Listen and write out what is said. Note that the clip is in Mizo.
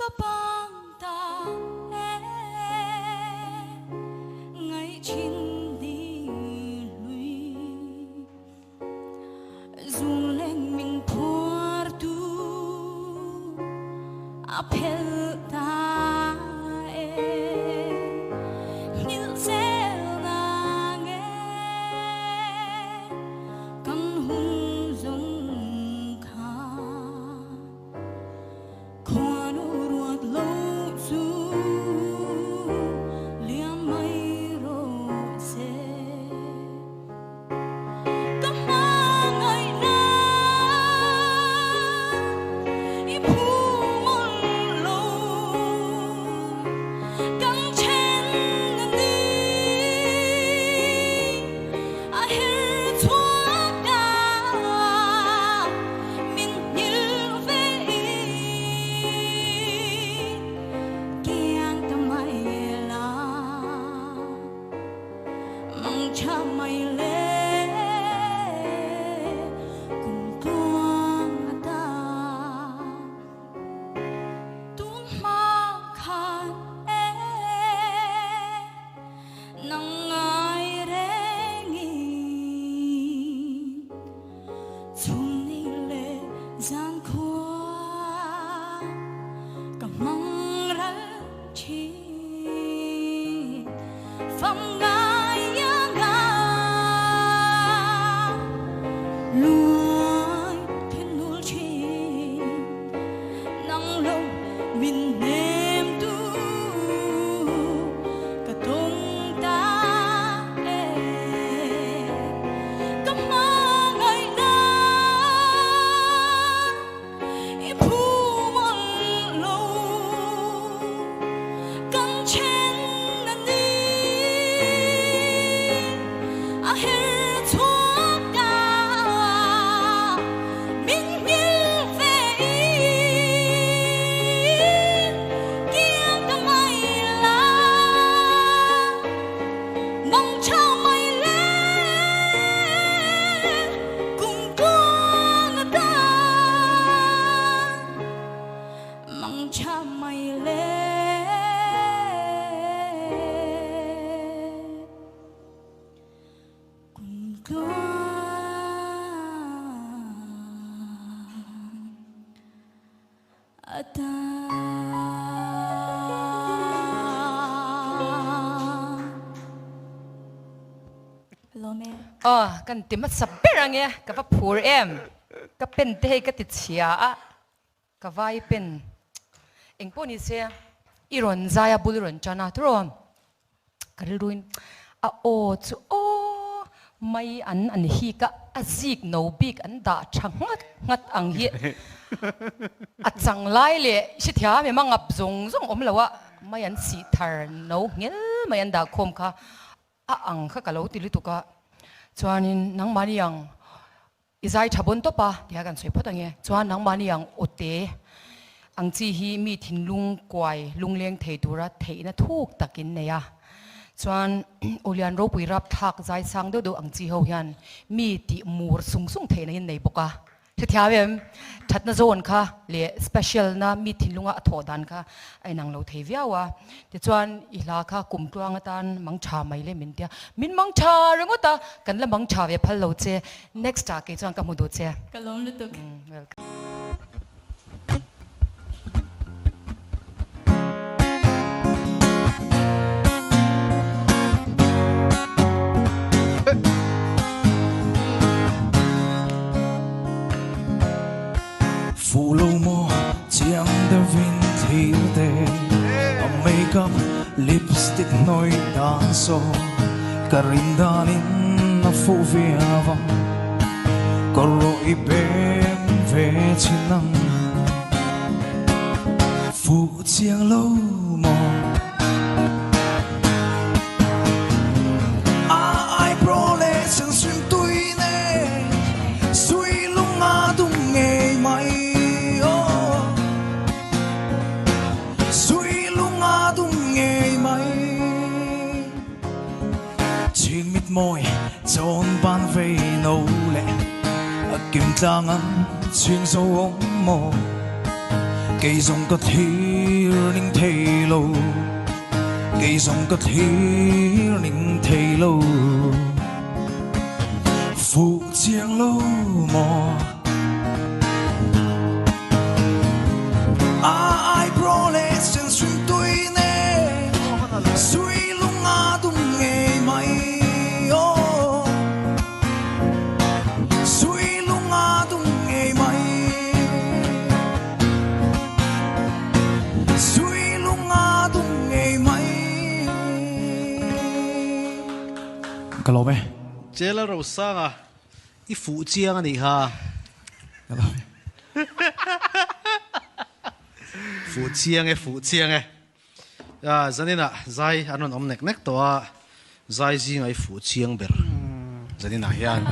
Ka bang ta e Ngaih thin ni hlui Zungleng min phuar tu a phelh ta e Nghilh zel na nge Kan hun zawng kha Khuanu ruat lo chu liam mai rawh se. Ka hmangaihna i phu mawlh lo, kan then a ni a her chhuak ta. Min nghilh ve i kiang ta mai la, mang tha mai le kum tluang a ta. Tun hma khan e nang ngai rengin. Chhungni leh zankhua ka hmang ral thin. Fam ngai anga luai thin nul thin. Nang lo min hnem tu ka tawng ta e. Ka hmangaihna i phu mawlh lo, kan then a ni a her chhuak ta, min nghilh ve in kiang ta mai la. Mong chau mai le kum tluang a ta. Mong chau mai le kum tluang a ta. Lawm e. Aw, kan ti hmasa ber ang e, ka va phur em. Ka pen te hei ka ti chhia a, ka vai pen. Eng pawh ni se, i rawn zai a bul i rawn tan a, tiraw? Ka rilruin a aw chu aw mai an an hik a, a zik no bik an dah tha nghat nghat ang hi a chang lai leh hrethiam em a ngap zawng zawng awm lo a, mai an sih thar no nghel mai an dah khawm kha a ang kha ka lo ti lutuk a, chuanin nangmahni ang I zai tha bawn tawp a tia kan sawi phawt ang e. Chuan nangmahni ang awte ang chi hi mi thinlung kuai lungleng thei tura theihna thuk takin nei a. Chuan Awlian ropui rapthlak zai sang deuh deuh ang chi ho hian mi tih mur sung sung theihna in nei bawk a. Hrethiam em? Thatna zawn kha leh special na mi thinlunga a thawh dan kha a inang lo thei viau a. Tichuan i hla kha kum tluang atan mang tha mai le min tia. Min mang tha ringawt a, kan la mang tha ve phal lo che. Next ah kei chuan ka hmu duh che. Ka lawm lutuk. Welcome. Fuh lo maw chiang deuhin thlir te a makeup lipstick hnawih dan saw ka rin danin a fuh viau ang ka rawh i beng ve chin ang fuh chiang lo maw a eyebrow leh chhun tui nen sui lung a dum ngei mai aw sui lung a dum ngei mai chhing mit mawi chawn ban vei no leh a kim tlang an chhing zo awm maw kei zawng ka thi. thlir ning thei lo Kei zawng ka thlir ning thei lo Fuh chiang lo maw A eyebrow leh sensui tui nen Sui lung a dum ngei mai aw Sui lung a dum ngei mai Sui lung a dum ngei mai Ka lawm e. Chela Rosanga i fuh chiang a nih kha. Ka lawm e. Fuh chiang e, fuh chiang e. Zaninah zai an rawn awm nek nek tawh a, zai zingah i fuh chiang ber zaninah hian.